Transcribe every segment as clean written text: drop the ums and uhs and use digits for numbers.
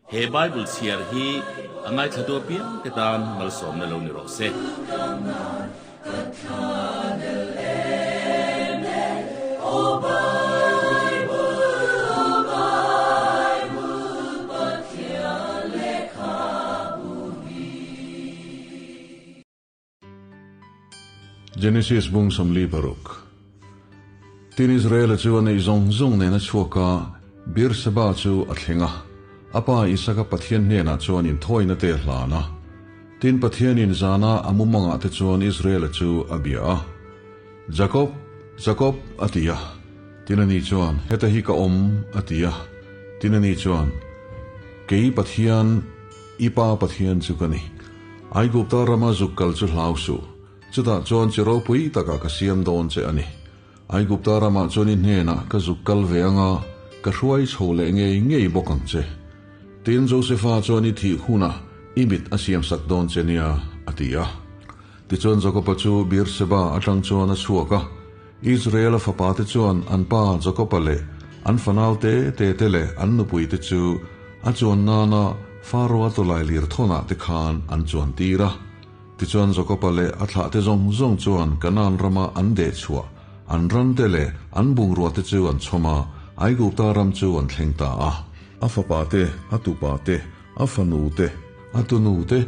He Bible chhiar hi a ngaithlatu apiangte tan malsawmna lo ni rawh se. Genesis bung 46 Tin Israela chu a neih zawng zawng nen a chhuak a, Beer-seba chu a thleng a, a pa Isaka Pathian hnenah chuan inthawina te a hlan a. Tin Pathianin zana a mumangah te chuan Israela chu a bia a, Jakob, Jakob, a ti a. Tin ani chuan, Heta hi ka awm, a ti a. Tin ani chuan, Kei Pathian, I pa Pathian chu ka ni. Aigupta rama zuk kal chu hlau suh. Chutah chuan chi ropui takah ka siam dawn che a ni. Aigupta ramah chuan i hnenah ka zuk kal ve anga ka hruai chho leh ngei ngei bawk ang che. Tin, Josefa chuan i thih hunah i mit a siamsak dawn che nia, a ti a. Tichuan Jakoba chu Beer-seba atang chuan a chhuak a. Israela fapate chuan an pa Jakoba leh an fanau te te te leh an nupuite chu a chuan nana Faroa tawlai lir thawnah te khan an chuan tir a. Tichuan Jakoba leh a thlahte zawng zawng chuan Kanaan rama an deh chhuah an rante leh an bungruate chu an chhawm a, Aigupta ram chu an thleng ta a. A fapate, a tupate, a fanute, a tunute,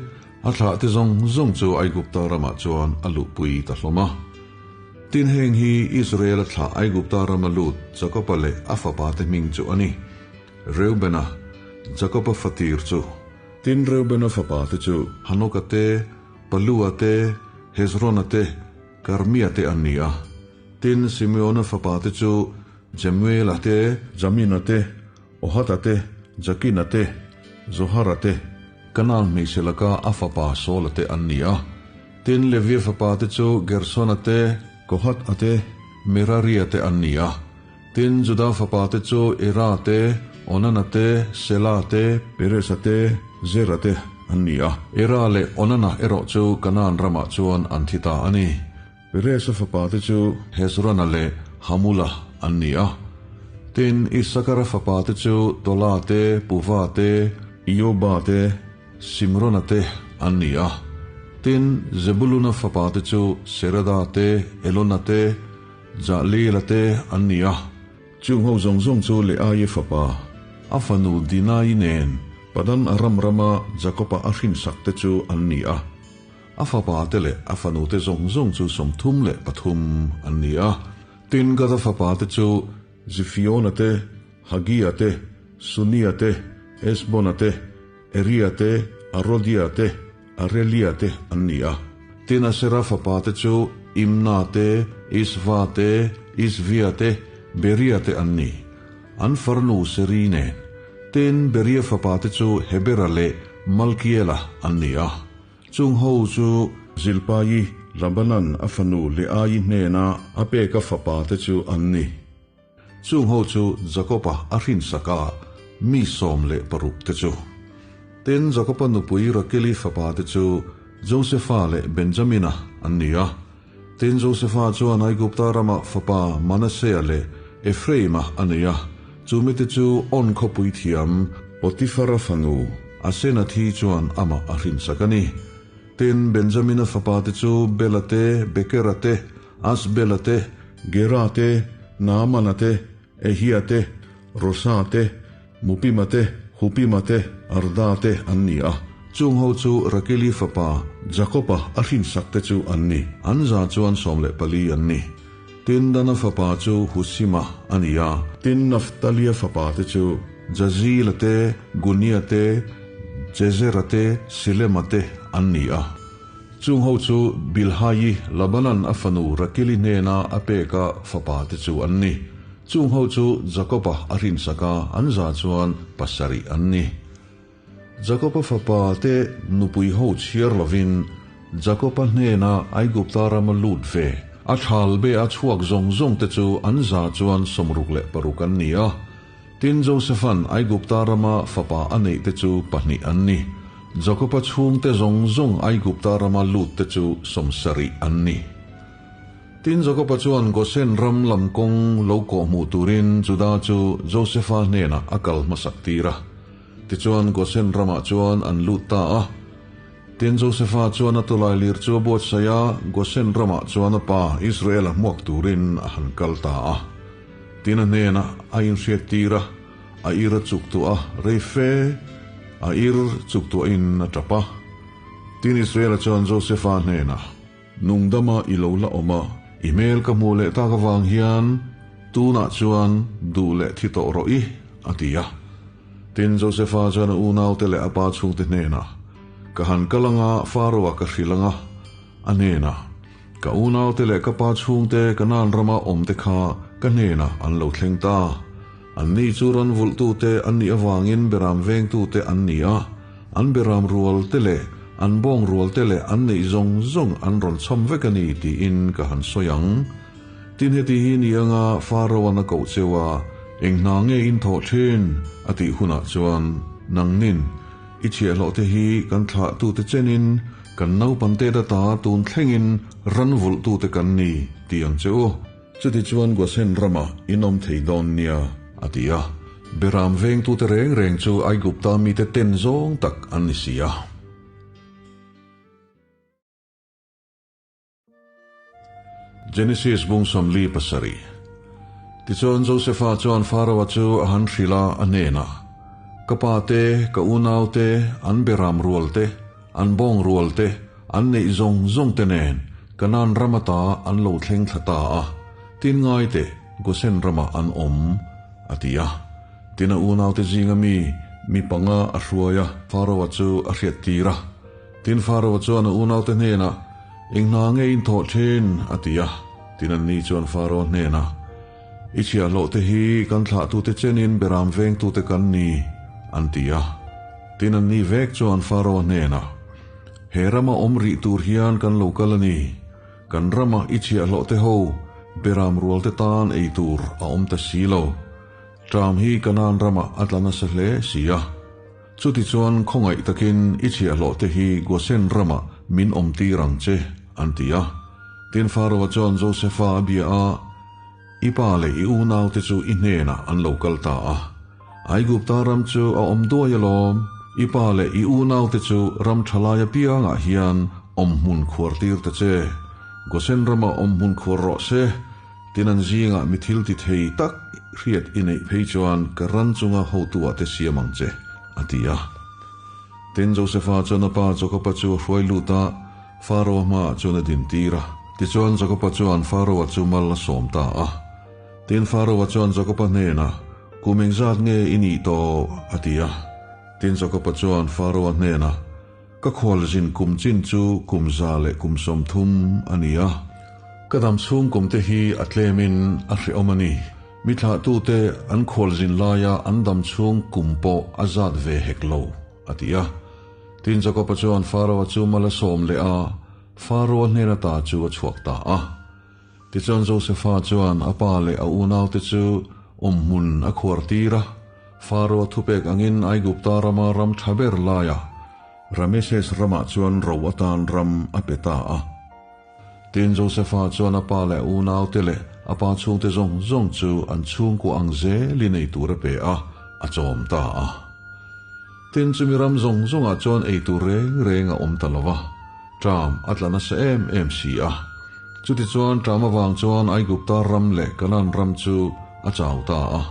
a thlahte zawng zawng chu Aigupta ramah chuan a luhpui ta hlawm a. Tin heng hi Israel-a thlah Aigupta rama lut Jakoba leh a fapate hming chu a ni, Reubena, Jakoba fatir chu. Tin Reubena fapate chu Hanoka te, Palua te, Hezrona te, Karmia te an ni a. Tin Simeona fapate chu Jemuela te, Jamina te, Ohata te, Jakina te, Zohara te, Kanaan hmeichhe laka a fapa Saula te an ni a. Tin, Levia fapa te chu Gersona te, Kohath-a te, Meraria te an ni a. Tin, Juda fapa te chu Era te, Onana te, Sela te, Peresa te, Zera te an ni a. Era leh Onana erawh chu Kanaan ramah chuan an thi ta a ni. Peresa fapa te chu Hezrona leh Hamula an ni a. Tin, Isakara fapa te chu Tola te, Puva te, Ioba te, Simrona te an ni a. Tin, Zebuluna fapa te chu Serada te, Elona te, Jahlela te an ni a. Chung ho zawng zawng chu Leaia fapa, a fanu Dinai nen Padan Aram rama Jakoba a hrinsak te chu an ni a. A fapa te leh a fanu te zawng zawng chu 33 an ni a. Tin, Gada fapa te chu Zifiona te, Hagia te, Sunia te, Esbona te, Eria te, Arodia te, Arelia te an ni a. Tin, Asera fapa te chu Imna te, Isva te, Isvia te, Beria te an ni. An farnu Seri nen. Tin, Beria fapa te chu Hebera leh Malkiela an ni a. Chung ho chu Zilpai, Labanan a fanu Leai hnena a peka fapa te chu an ni. Chung ho chu Jakoba a hrinsak a, mi 16 te chu. Tin, Jakoba nupui Rakeli fapa te chu Josefa leh Benjamina an ni a. Tin, Josefa chuan Aigupta rama fapa Manasea leh Ephraima a nei a, chu mite chu On khawpui thiam Potifara fanu Asenathi chuan amah a hrinsak a ni. Tin, Benjamina fapa te chu Bela te, Bekera te, Asbela te, Gera te, Naamana te, Ehia te, Rosa te, Mupima te, Hupima te, Arda te an ni a. Chung ho chu Rakeli fapa Jakoba a hrinsak te chu an ni. An za chuan 14 an ni. Tin Dana fapa chu Husima a ni a. Tin Naftalia fapa te chu Jazila te, Gunia te, Jezera te, Silema te an ni a. Chung ho chu Bilhai, Labanan a fanu Rakili hnena a peka fapa te chu an ni. Chung ho chu Jakoba a hrinsak a, an za chuan pasarih an ni. Jakoba fapa te nupui ho chhiar lovin Jakoba hnena Aigupta rama lut ve, a thal be a chhuak zawng zawng te chu an za chuan 66 an ni a. Tin, Josefan Aigupta rama fapa a neih te chu pahnih an ni. Jakoba chhungte zawng zawng Aigupta rama lut te chu 70 an ni. Tin, Jakoba chuan Gosen ram lam kawng lo kawh hmuh turin Juda chu Josefa hnenah a kal hmasak tir a. Tichuan, Gosen ramah chuan an lut ta a. Tin, Josefa chuan a tawlailir chu a buatsaih a, Gosen ramah chuan a pa Israela hmuak turin a han kal ta a. Tin, a hnenah a inhriattir a, a ir a chuk tuah a, rei fe a ir chuk tuahin a tap a. Tin, Israela chuan Josefa hnenah, Nungdama i lo la awm a, i hmel ka hmuh leh tak avang hian tunah chuan duh leh thi tawh rawh i, a ti a. Tin, Josefa chuan a unaute leh a pa chhungte hnenah, Ka han kal anga Faro-a ka hrilh anga, a hnenah, Ka unaute leh ka pa chhungte Kanaan rama awmte kha ka hnenah an lo thleng ta. Anni chu ran vulhtute an nih avangin beram vengtute an ni a, an beram rualte leh an bawng rualte leh an neih zawng zawng an rawn chham vek a ni tiin ka han sawi ang. Tin heti hi ni anga Faro-an a koh cheu a, eng hna nge in thawh thin? a tih hunah chuan nangnin i chhiahhlawhte hi kan thlahtute chenin kan naupangte data tun thlengin ran vulhtute kan ni ti ang che u. Chutichuan Gosen ramah in awm thei dawn nia, a ti a. Beram vengtute reng reng chu Aigupta mite ten zawng tak an ni si a. Genesis bung 47 Tichuan Josefa chuan Faraoa chu a han hrilh a, a hnenah, Ka pa te, ka unau te, an beram rual te, An bawng rual te, an neih zawng zawng te nen Kanaan ram ata an lo thleng thla ta a, tin ngai teh Gosen ramah an awm, a ti a. Tin a unaute zinga mi, mi panga a hruai a, Faraoa chu a hriat tir a. Tin Faraoa chuan a unaute hnenah, Eng hna nge in thawh thin? a ti a. Tin anni chuan Faraoa hnenah, I chhiahhlawh te hi kan thlahtute chenin beram vengtute kan ni, an ti a. Tin anni vek chuan Faraoa hnenah, He rama awm rih tur hian kan lo kal a ni. Kan rama i chhiahhlawh te ho beram rual te tan ei tur a awm ta si lo. Ṭam hi Kanaan ramah a tla nasa hle si a. Chutichuan khawngaih takin i chhiahhlawh te hi Gosen ramah min awm tir ang che, an ti a. Tin Faraoa chuan Josefa a bia a, I pa leh i unaute chu i hnenah an lo kal ta a. Aigupta ram chu a awm duai alawm, i pa leh i unaute chu ram tha lai apiangah hian awmhmun khuar tir ta che. Gosen ramah awmhmun khuar rawh se, tin an zingah mi thil ti thei tak hriat i neih phei chuan ka ran chunga hotuah te siam ang che, a ti a. Tin, Josefa chuan a pa Jakoba chu a hruai lut a, Faraoa hmaah chuan a dintir a. Tichuan Jakoba chuan Faraoa chu mal a sawm ta a. Tin, Faraoa chuan Jakoba hnenah, Kum engzat nge i nih tawh? a ti a. Tin, Jakoba chuan Faraoa hnenah, Ka khualzin kum chin chu kum 130 a ni a. Ka dam chhung kum te hi a tlemin a hrehawm a ni. Mi thlahtute an khualzin laia an dam chhung kum pawh a zat ve hek lo, a ti a. Tin, Jakoba chuan Faraoa chu mal a sawm leh a, Faraoa hnen ata chu a chhuak ta a. Tichuan Josefa chuan a pa leh a unaute chu awmhmun a khuar tir a, Faraoa thupek angin Aigupta rama ram tha ber laiah Rameses ramah chuan ro atan ram a pe ta a. Tin, Josefa chuan a pa leh a unaute leh a pa chhungte zawng zawng chu an chhungkua ang zelin ei tur a pe a, a chawm ta a. Tin, chumi ram zawng zawngah chuan ei tur reng reng a awm ta lo va, ṭam a tla nasa em em si a. Chutichuan ṭam avang chuan Aigupta ram leh Kanaan ram chu a chau ta a.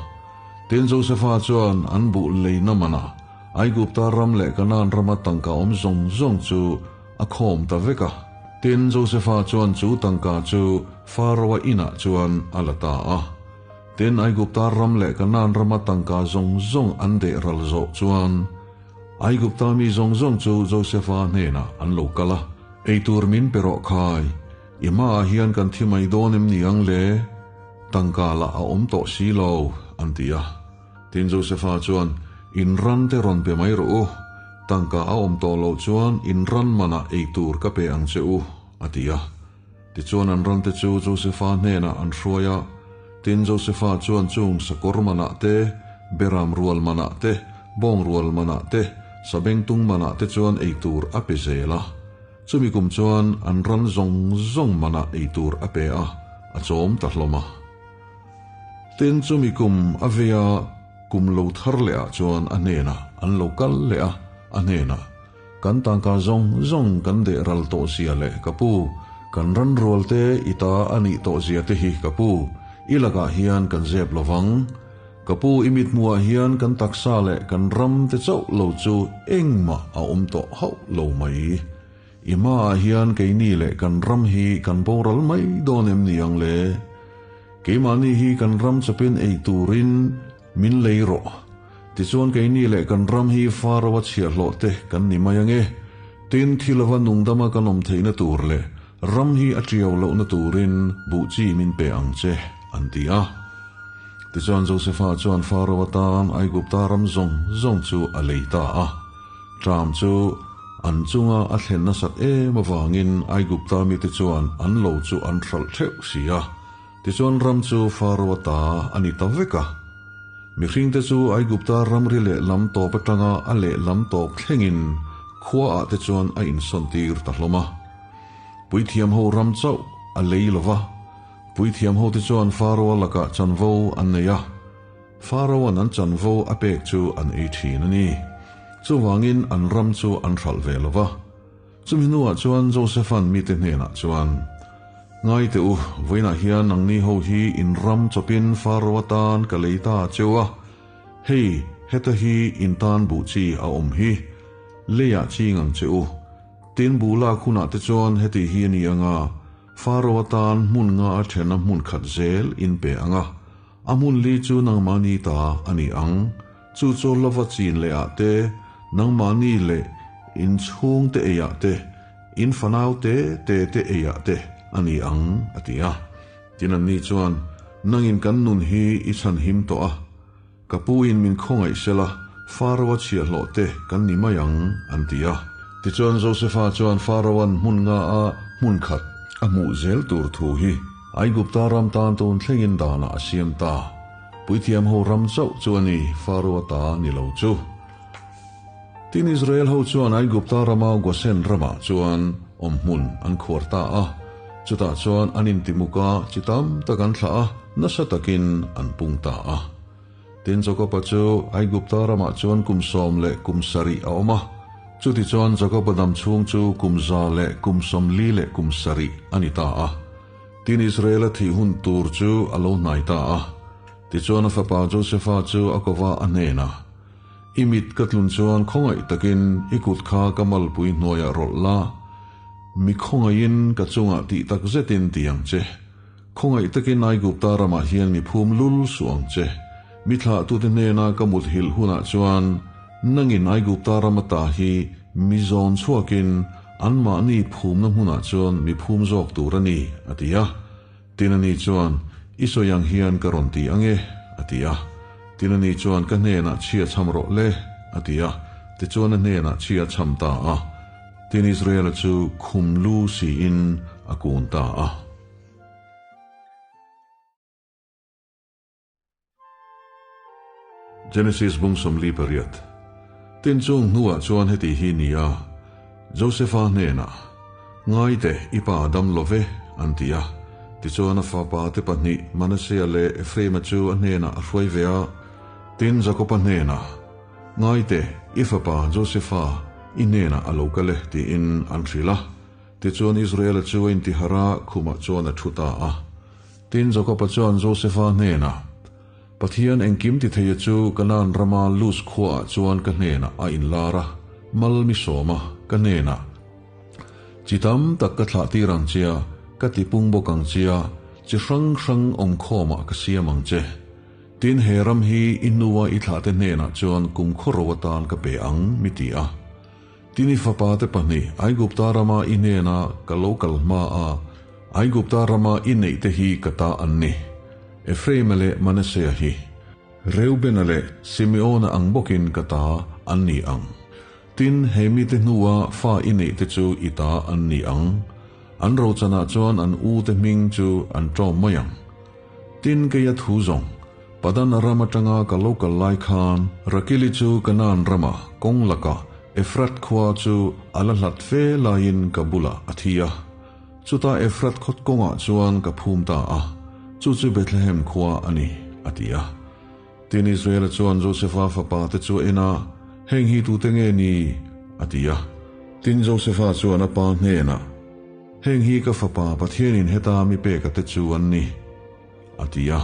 Tin, Josefa chuan an buh leina manah Aigupta ram leh Kanaan rama tangka awm zawng zawng chu a khawm ta vek a. Tin, Josefa chuan chu tangka chu Faraoa inah chuan a la ta a. Tin, Aigupta ram leh Kanaan rama tangka zawng zawng an deh ral zawh chuan Aigupta mi zawng zawng chu Josefa hnenah an lo kal a, Eitur min pe rawh khai, i hmaah hian kan thi mai dawn em ni ang le? Tangka lah a awm tawh si lo, an ti a. Tin, Josefa chuan, In ran te rawn pe mai rawh u, tangka a awm tawh loh chuan in ran manah ei tur ka pe ang che u, a ti a. Tichuan an ran te chu Josefa hnenah an hruai a, tin Josefa chuan chung sakawr manah te, beram rual manah te, bawng rual manah te, sabengtung manah te chuan ei tur a pe zel a. Chumi kum chuan an ran zawng zawng manah ei tur a pe a, a chawm ta hlawm a. Tin chumi kum a vei a. kum lo thar lehah chuan a hnenah an lo kal leh a, a hnenah, Kan tangka zawng zawng kan deh ral tawh zia leh ka pu, kan ran rual te i ta a nih tawh zia te hi ka pu, i lakah hian kan zep lo vang. Ka pu i mithmuhah hian kan taksa leh kan ram te chauh lo chu engmah a awm tawh hauh lo mai. I hmaah hian keini leh kan ram hi kan boral mai dawn em ni ang le? Keimahni hi kan ram chawpin ei turin min lei rawh. Tichuan keini leh kan ram hi Faro-a chhiahhlawh te kan ni mai ange. Tin, thi lova nungdama kan awm theihna tur leh ram hi a tiau lohna turin buh chi min pe ang che, an ti a. Tichuan Josefa chuan Faro-a tan Aigupta ram zawng zawng chu a lei ta a. Ṭam chu an chunga a thlen nasat em avangin Aigupta mite chuan an lo chu an hralh theuh si a. Tichuan ram chu Faro-a ta a ni ta vek a. Mihringte chu Aigupta ramri lehlam tawp atanga a lehlam tawp thlengin khuaah te chuan a insawntir ta hlawm a. Puithiam ho ram chauh a lei lo va, puithiam hote chuan Faro-a lakah chanvo an nei a. Faro-a'n an chanvo a pek chu an ei thin a ni. Chuvangin an ram chu an hralh ve lo va. Chumi hnuah chuan Josepha'n mite hnenah chuan, Ngai teh u, vawiinah hian nangni ho hi in ram chawpin Faro atan ka lei ta cheu a, hei heta hi in tan buh chi a awm hi, leiah ching ang che u. Tin buh lak hunah te chuan heti hi a ni ang a, Faro atan hmun nga a thena hmun khat zel in pe ang a, A hmun li chu nangmahni ta a ni ang. Chu chu lova chin leh ah te, nangmahni leh in chhungte ei ah te, in fanau te te te ei ah te a ni ang, a ti a. Tin anni chuan, Nangin kan nun hi i chhan him tawh a, ka pu in min khawngaih sela, Faro-a chhiahhlawh te kan ni mai ang, an ti a. Tichuan Josefa chuan Faro-a'n hmun nga a hmun khat a hmuh zel tur thu hi Aigupta ram tan tun thlengin danah a siam ta. Puithiam ho ram chauh chu a ni, Faro-a ta ni lo chu. Tin Israel ho chuan Aigupta rama Gosen ramah chuan awmhmun an khuar ta a. Chutah chuan an intimuk a, chi tam tak an thlah a, nasa takin an pung ta a. Tin Jakoba chu Aigupta ramah chuan kum sawm leh kum sarih a awm a. Chutichuan Jakoba dam chhung chu kum za leh kum 40 leh kum sarih a ni ta a. Tin Israela thih hun tur chu a lo hnai ta a. Tichuan a fapa Josefa chu a kova a hnenah, I mit ka tlun chuan khawngaih takin i kut kha ka malpui hnuaiah rawlh la, mi khawngaihin ka chungah tih tak zetin ti ang che. Khawngaih takin Aigupta ramah hian mi phum lul suh ang che. Mi thlahtute hnena ka mut hilh hunah chuan nangin Aigupta ram ata hi mi zawn chhuakin anmahni phumna hmunah chuan mi phum zawk tur a ni, a ti a. Tin ani chuan, I sawi ang hian ka rawn ti ang e, a ti a. Tin ani chuan, Ka hnenah chhia chham rawh le, a ti a. Tichuan a hnenah chhia chham ta a. Tin Israela chu khum lu siin a kun ta a. Genesis bung 48 Tin chung hnuah chuan heti hi ni a, Josefa hnenah, Ngai teh, i pa a dam lo ve, an ti a. Tichuan a fapa te pahnih Manasea leh Ephraima chu a hnenah a hruai ve a. Tin Jakoba hnenah, Ngai teh, i fapa Josefa i hnenah a lo kal e, tiin an hrilh a. Tichuan Israela chu a intiharh a, khumah chuan a thu ta a. Tin, Jakoba chuan Josefa hnenah, Pathian engkim ti theia chu Kanaan rama Luz khuaah chuan ka hnenah a inlar a, mal mi sawm a, ka hnenah, Chi tam tak ka thlah tir ang che a, ka ti pung bawk ang che a, chi hrang hrang awmkhawmah ka siam ang che. Tin, he ram hi i hnua i thlahte hnenah chuan kum khawro atan ka pe ang, mi ti a. Tin i fapa te pahnih Aigupta rama i hnena ka lo kal hma a, Aigupta rama i neih te hi ka ta an ni. Ephraima leh Manasea hi Reubena leh Simeona ang bawkin ka ta an ni ang. Tin, he mite hnua fa i neih te chu i ta an ni ang. An rochanah chuan an u te hming chu an ṭawm mai ang. Tin, keia thu zawng, Padan Aram atanga ka lo kal lai khan Rakili chu Kanaan rama kawng lakah Efrat khua chu a la hlat fe laiin ka bulah a thi a. Chutah Efrat khawt kawngah chuan ka phum ta a, chu chu Bethlehem khua a ni, a ti a. Tin, Israela chuan Josefa fapate chu a en a, Heng hi tute nge ni? a ti a. Tin, Josefa chuan a pa hnenah, Heng hi ka fapa Pathianin heta mi peka te chu an ni, a ti a.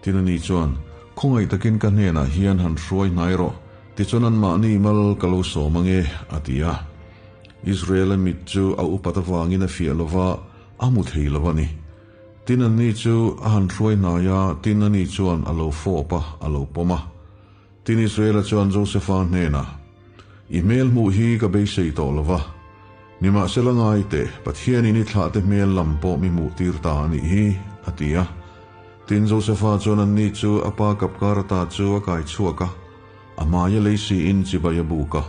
Tin, ani chuan, Khawngaih takin ka hnenah hian han hruai hnai rawh, tichuan anmahni mal ka lo sawm ange, a ti a. Israela mit chu a upat avangin a fiah lo va, a hmu thei lo a ni. Tin anni chu a han hruai hnai a, tin ani chuan a lo fawp a, a lo pawm a. Tin Israela chuan Josefa hnenah, I hmel hmuh hi ka beisei tawh lo va, nimahsela ngai teh, Pathianin i thlahte hmel lam pawh mi hmuh tir ta a nih hi, a ti a. Tin Josefa chuan anni chu a pa kapkar ata chu a kai chhuak a, a hmaia lei siin chibai a buk a.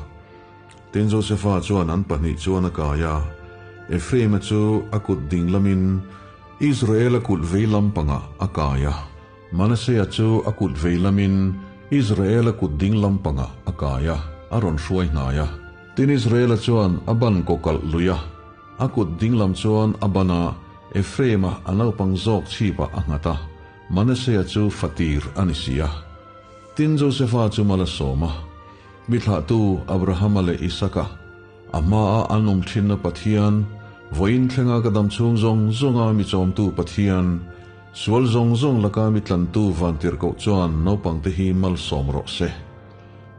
Tin, Josefa chuan an pahnih chuan a kai a, Ephraima chu a kut ding lamin Israela kut vei lampangah a kai a, Manasea chu a kut vei lamin Israela kut ding lampangah a kai a, a rawn hruai hnai a. Tin, Israela chuan a ban kawkalh lui a, a kut ding lam chuan a ban a, Ephraima a naupang zawk chhipah a nghat a, Manasea chu fatir a ni si a. Tin, Josefa chu mal a sawm a. Mi thlahtu Abrahama leh Isaka, a hmaa an awm thinna Pathian, vawiin thlenga ka dam chhung zawng zawnga mi chawmtu Pathian, sual zawng zawng laka mi tlantu vantirhkoh chuan naupangte hi malsawm rawh se.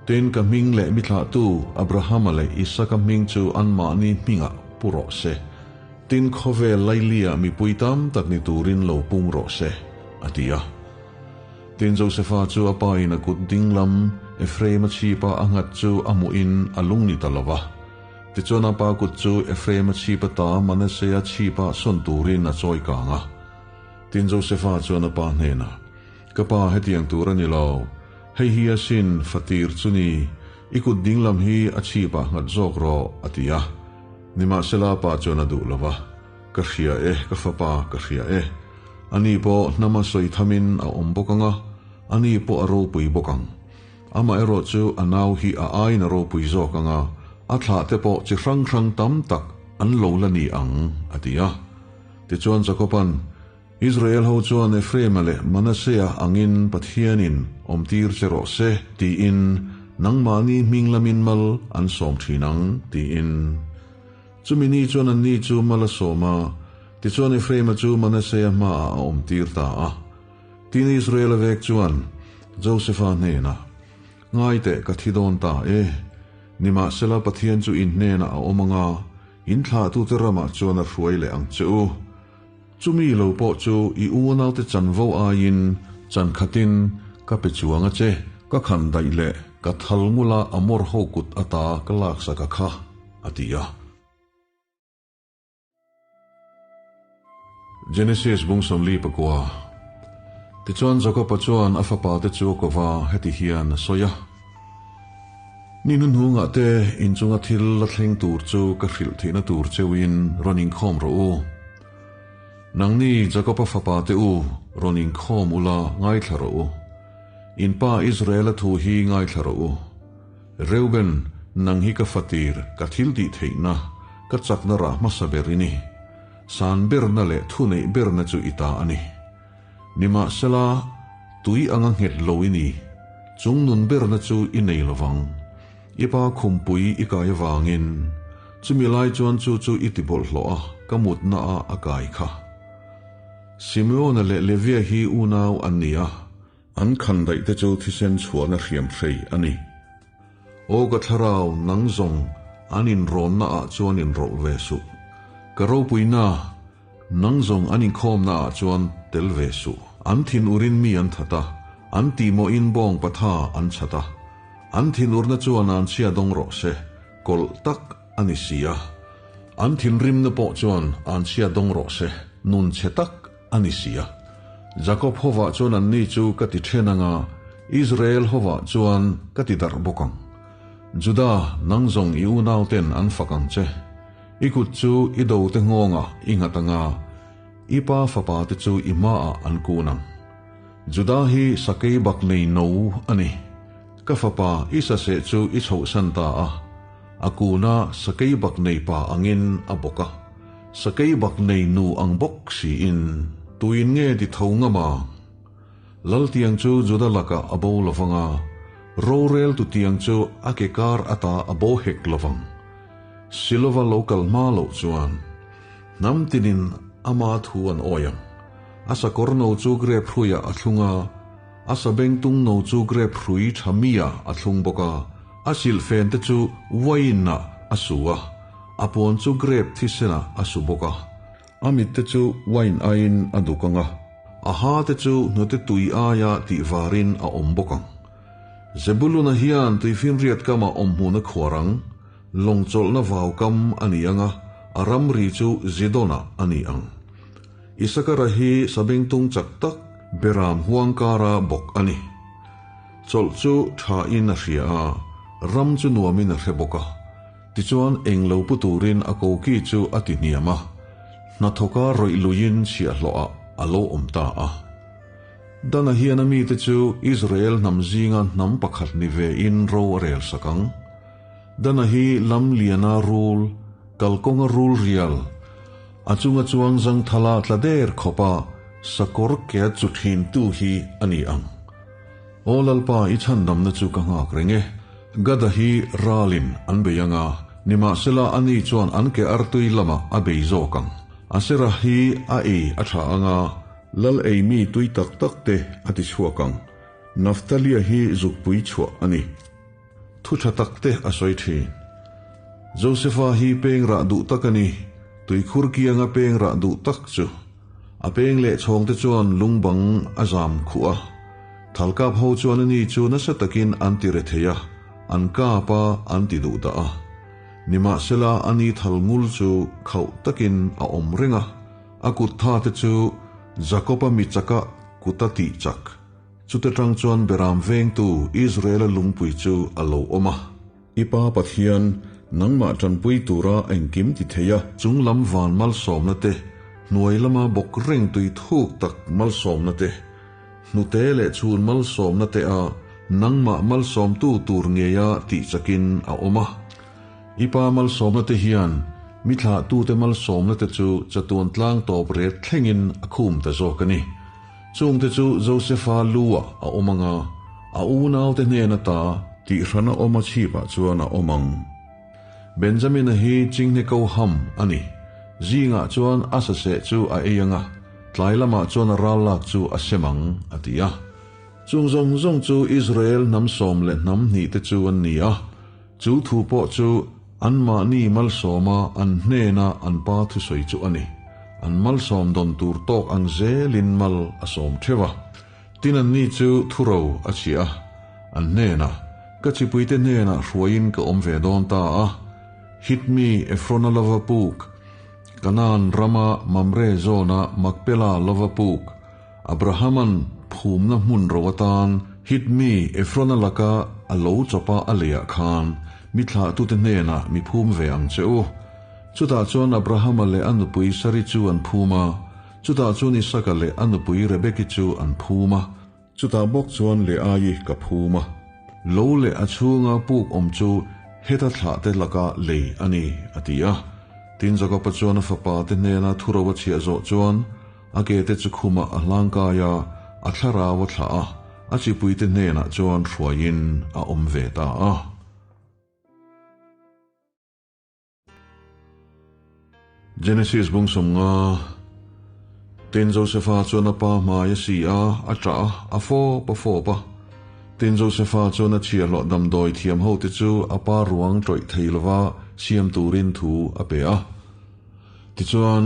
Tin, ka hming leh mi thlahtu Abrahama leh Isaka hming chu anmahni hmingah pu rawh se. Tin, khawvel Lailia mipui tam tak ni turin lo pung rawh se, a ti a. Tin, Josefa chu a pa in a kut ding lam Ephraim-a chhipa a nghat chu a hmuhin a lung ni ta lo va. Tichuan a pa kut chu Ephraim-a chhip ata Manasseh-a chhipa sawn turin a chawi kang a. Tin, Josefa chuan a pa hnenah, Ka pa, hetiang tur a ni lo. Hei hi asin, fatir chu ni, i kut ding lam hi a chhipah nghat zawk rawh, a ti a. Nimahsela a pa chuan a duh lo va. Ka hria e, ka fapa, ka hria e. Ani pawh hnama sawi thamin a awm bawk ang a, ani pawh a ropui bawk ang. Amaherawh chu a nau hi a aiin a ropui zawk ang a, a thlah te pawh chi hrang hrang tam tak an lo la ni ang, a ti a. Tichuan Jakoba'n, Israel ho chuan Ephraim-a leh Manasseh-a angin Pathianin awmtir che rawh se, tiin nangmahni hming lamin mal an sawm thin ang, tiin. Chumi ni chuan anni chu mal a sawm a, tichuan Ephraim-a chu Manasseh-a hmaah a awmtir ta a. Tin, Israel-a vek chuan Josefa hnenah, Ngai teh, ka thi dawn ta e. Nimahsela, Pathian chu in hnenah a awm ang a, in thlahtute ramah chuan a hruai leh ang che u. Chumi lo pawh chu i unaute chanvo aiin chan khatin ka pe chuang a che, ka khan daih leh ka thal ngula a mawr ho kut ata ka laksak a kha, a ti a. Genesis bung 49 Tichuan Jakoba chuan a fapate chu a ko va, heti hian a sawi a, Ni hnuhnungah te inchunga thil la thleng tur chu ka hrilh theihna tur cheuhin rawn inkhawm rawh u. Nangni Jakoba fapate u, rawn inkhawm ula ngaithla rawh u. In pa Israela thu hi ngaithla rawh u. Reuben, nang hi ka fatir, ka thil tih theihna, ka chakna rah hmasa ber i ni. San berna leh thuneih berna chu i ta a ni. Nimahsela, tui anga nghet lo i ni, chung nun berna chu i nei lo vang. I pa khumpui i kai avangin, chumi lai chuan chu chu i ti bawlhhlawh a, ka mutna a a kai kha. Simeona leh Levia hi unau an ni a, an khandaih te chu thisen chhuahna hriam hrei a ni. Aw ka thlarau, nang zawng an inrawnna ah chuan inrawlh ve suh. Ka ropuina, Nang zawng an inkhawmna ah chuan tel ve suh. An thinur in mi an that a, an tihmawhin bawng patha an chhat a. An thinurna chuan an chhia dawng rawh se, kawlh tak a ni si a. An thinrimna pawh chuan an chhia dawng rawh se, nun chhe tak a ni si a. Jakob hovah chuan anni chu ka ti then ang a, Israel hovah chuan ka ti darh bawk ang. Juda, nang zawng i unauten an fak ang che. I kut chu i dote nghawngah i nghat ang a, i pa fapate chu i hmaah an kun ang. Juda hi sakei bak nei no a ni. Ka fapa i saseh chu i chhohsan ta a, a kuna sakei bak nei pa angin a bawk a, sakei bak nei nu ang bawk siin. Tuin nge ti tho ngam ang? Lal tiang chu Juda lakah a bo lovang a, roreltu tiang chu a ke kar ata a bo hek lovang. Silova lo kal hma loh chuan hnam tinin ama thu an awi ang. A sakawr no chu grep hruiah a thlung a, a sabengtung no chu grep hrui tha miah a thlung bawk a, a silhfen te chu wine ah a su a, a puan chu grep thisenah a su bawk a. A mit te chu wine aiin a duk ang a, a ha te chu hnute tui aia tih varin a awm bawk ang. Zebuluna hian tuifinriat kama awmhmun a khuar ang, lawng chawlhna vau kam a ni ang a, a ramri chu Zidonah a ni ang. Isakara hi sabengtung chak tak Beram huang kara bawk a ni. Chawlh chu thain a hria a, ram chu nuamin a hre bawk a. Tichuan eng lo pu turin a koki chu a ti hniam a, hnathawka rawih luiin chhiahhlawhah a lo awm ta a. Dana hian a mite chu Israel hnam zinga hnam pakhat ni vein ro a rel sak ang. Dana hi lam liana rul, kalkawnga rul rial, a chunga chuang zangthala tla der khawpa sakawr ke chu thintu hi a ni ang. Aw Lalpa, i chhandamna chu ka nghak reng e. Gada hi ralin an bei ang a, nimahsela ani chuan an ke artui lamah a bei zawk ang. Asera hi a ei a tha ang a, lal ei mi tui tak tak te a ti chhuak ang. Naftalia hi zukpui chhuah a ni. Thu tha tak te a sawi thin. Josefa hi peng rah duh tak a ni, tuikhur kianga peng rah duh tak chu. A peng leh chhawng te chuan lungbang a zam khuh a. Thalkap ho chuan ani chu nasa takin an ti re thei a, an kap a, an ti duh dah a. Nimahsela ani thal ngul chu khauh takin a awm reng a, a kut tha te chu Jakob-a mi chaka kut a tih chak. Chute tang chuan Beram vengtu Israel-a lungpui chu a lo awm a. I Pa Pathian, nangmah tanpui tura engkim ti thei a. Chung lam van malsawmna te, hnuai lama bawk reng tui thuk tak malsawmna te, hnute leh chhun malsawmna te a nangmah malsawmtu tur ngeia tih chakin a awm a. I Pa malsawmna te hian mi thlahtute malsawmna te chu chatuan tlang tawp ret thlengin a khum ta zawk a ni. Chungte chu Josefa lu-ah a awm ang a, a unaute hnen ata tihhrana awm a chhipah chuan a awm ang. Benjamina hi chinghne ko ham a ni. Zingah chuan a saseh chu a ei ang a, tlai lamah chuan a ral lak chu a sem ang, a ti a. Chung zawng zawng chu Israel hnam sawm leh hnam hnihte chu an ni a, chu thu pawh chu Anmahni malsawma an hnena an pa thusawi chu a ni. An malsawm dawn tur tawk ang zelin mal a sawm theuh a. Tin anni chu thuro a chhiah a. An hnenah, Ka chipuite hnenah hruaiin ka awm ve dawn ta a. Hitmi Efrona lova puk, Kanaan rama Mamre zawna Makpela lova puk, Abrahaman phumna hmun ro atan Hitmi Efrona laka a lo chawpa a leiah khan mi thlahtute hnenah mi phum ve ang che u. Chutah chuan Abrahama leh a nupui Sari chu an phum a, chutah chuan Isaka leh a nupui Rebeki chu an phum a. Chutah bawk chuan Leaii ka phum a. Lo leh a chhunga puk awm chu heta thlahte laka lei a ni, a ti a. Tin Jakoba chuan a fapa te hnena thuro a chhiah zawh chuan a ke te chu khumah a hlangkai a, a thlarau a thlah a, a chipuite hnenah chuan hruaiin a awm ve ta a. Genesis bung sawmnga Tin Josefa chuan a pa hmai a si a, a ṭah a, a fawp a fawp a. Tin Josefa chuan a chhiahhlawh damdawi thiam hote chu a pa ruang ṭawih thei lova siam turin thu a pe a. Tichuan,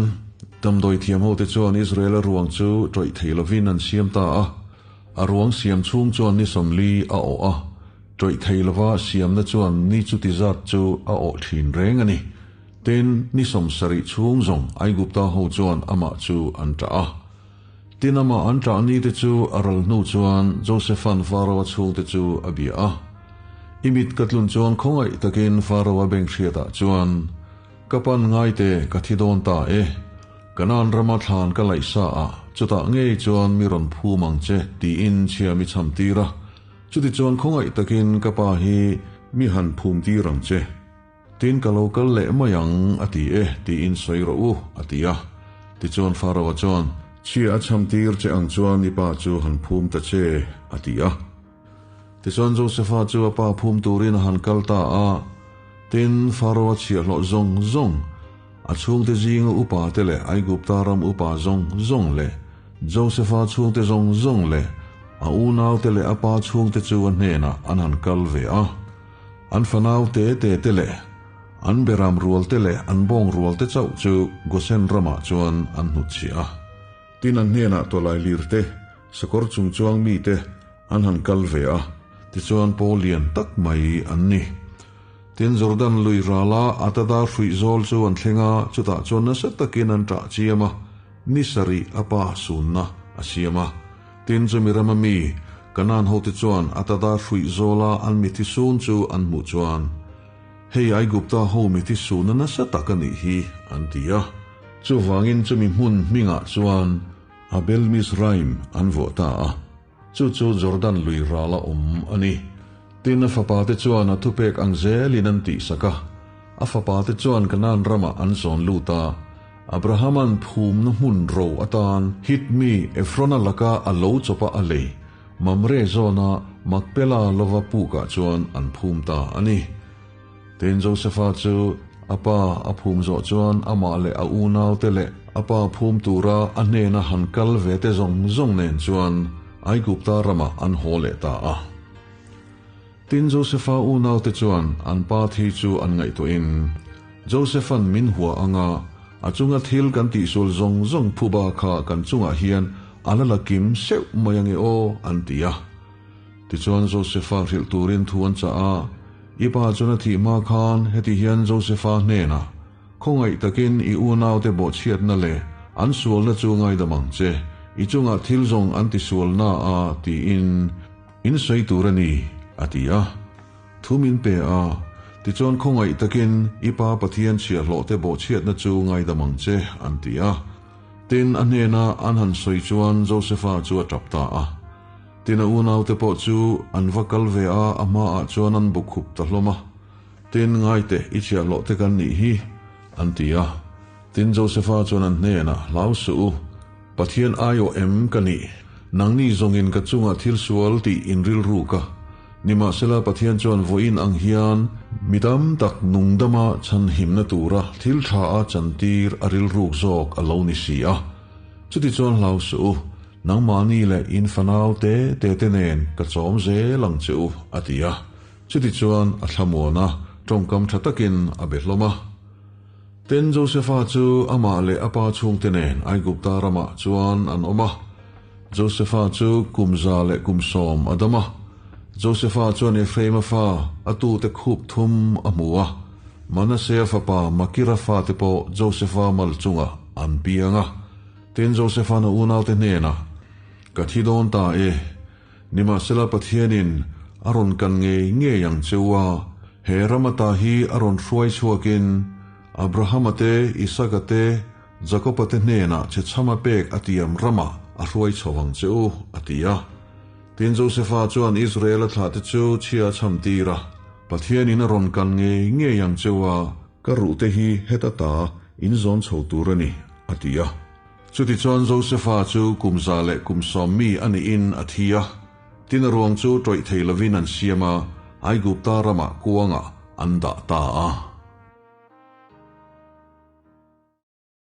damdawi thiam hote chuan Israela ruang chu ṭawih thei lovin an siam ta a. A ruang siam chhung chuan ni 40 a awh a. Ṭawih thei lova siamna chuan ni chuti zat chu a awh ṭhin reng a ni. Tin, ni 70 chhung zawng Aigupta ho chuan amah chu an ṭah a. Tin, amah an ṭah ni te chu a ral hnu chuan Josepha'n Faraoa chhungte chu a bia a. I mit ka tlun chuan khawngaih takin Faraoa beng hriatah chuan, Ka pan ngaite ka thi dawn ta e. Kanaan rama thlan ka laih sa a, chutah ngei chuan mi rawn phum ang che, tiin chhia mi cham tir a. Chutichuan khawngaih takin ka pa hi mi han phum tir ang che. Tin ka lo kal leh mai ang, a ti e, tiin sawi rawh u, a ti a. Tichuan Faraoa chuan, Chhia a cham tir che ang chuan i pa chu han phum ta che, a ti a. Tichuan Josefa chu a pa phum turin a han kal ta a. Tin, Faro-a chhiahhlawh zawng zawng, a chhungte zinga upa te leh Aigupta ram upa zawng zawng leh Josefa chhungte zawng zawng leh a unaute leh a pa chhungte chu a hnenah an han kal ve a. An fanau te te te leh an beram rual te leh an bawng rual te chauh chu Gosen ramah chuan an hnutchhiah a. Tin an hnenah tawlai lir te, sakawr chung chuang mi te an han kal ve a, tichuan pawl lian tak mai an ni. Tin Jordan lui rala Atada hruih zawl chu an thleng a, chutah chuan nasa takin an ṭah chiam a, ni sarih a pa sunna a siam a. Tin chumi rama mi, Kanaan hote chuan Atada hruih zawla an mithi sun chu an hmuh chuan, Hei Aigupta ho mithi sunna nasa tak a nih hi, an ti a. Chuvangin chumi hmun hmingah chuan Abel Mizraim an vuah ta a, chu chu Jordan lui rala awm a ni. Tin a fapate chuan a thupek ang zelin an tihsak a, a fapate chuan Kanaan ramah an zawn lut a, Abrahama'n phumna hmun ro atan Hit mi Efrona laka a lo chawpa a lei Mamre zawna Makpela lova pukah chuan an phum ta a ni. Tin Josefa chu a pa a phum zawh chuan amah leh a unaute leh a pa phum tura a hnena han kal ve te zawng zawng nen chuan Aigupta ramah an haw leh ta a. Tin Josefa unaute chuan an pa thi chu an ngaihtuahin, Josefa'n min hua anga a chunga thil kan tihsual zawng zawng phuba kha kan chungah hian a la la kim seuh mai ange aw, an ti a. Tichuan Josefa hrilh turin thu an chah a, I pa chuan a thih hma khan heti hian Josefa hnenah, Khawngaih takin i unaute bawhchhiatna leh an sualna chu ngaidam ang che, i chungah thil zawng an tisualna a, tiin in sawi tur a ni, a ti a. Thu min pe a, tichuan khawngaih takin i pa Pathian chhiahhlawhte bawhchhiatna chu ngaidam ang che, an ti a. Tin, a hnena an han sawi chuan Josefa chu a tap ta a. Tin, a unaute pawh chu an va kal ve a, a hmaah chuan an bu khup ta hlawm a. Tin, ngaite, i chhiahhlawhte kan nih hi, an ti a. Tin, Josefa chuan an hnenah, Hlau suh u, Pathian aiawh em ka nih? Nangni zawngin ka chungah thil sual tih in rilru ka. Nimahsela Pathian chuan vawiin ang hian mi tam tak nungdama chhanhimna tura thil tha a chantir a rilruk zawk a lo ni si a. Chutichuan hlau suh u, nangmahni leh in fanau te te te nen ka chawm zel ang che u, a ti a. Chutichuan a thlamuan a, tawngkam tha takin a be hlawm a. Tin, Josefa chu amah leh a pa chhungte nen Aigupta ramah chuan an awm a. Josefa chu kum 110 a dam a. Josefa chuan Ephraima fa a tute khup thum a hmu a. Manasea fapa Makira fate pawh Josefa mal chungah an piang a. Tin, Josefa'n a unaute hnenah, Ka thi dawn ta e. Nimahsela Pathianin a rawn kan ngei ngei ang che u a, he ram ata hi a rawn hruai chhuakin Abrahama te, Isaka te, Jakoba te hnenah chhechhama pek a tiam ramah a hruai chho ang che u, a ti a. Tin, Josefa chuan Israela thlahte chu chhia a chham tir a, Pathianin a rawn kan ngei ngei ang che u a, ka ruhte hi heta ta in zawn chho tur a ni, a ti a. Chutichuan Josefa chu kum 110 mi a niin a thi a, tin a ruang chu tawih thei lovin an siam a, Aigupta ramah kuangah an dah ta a.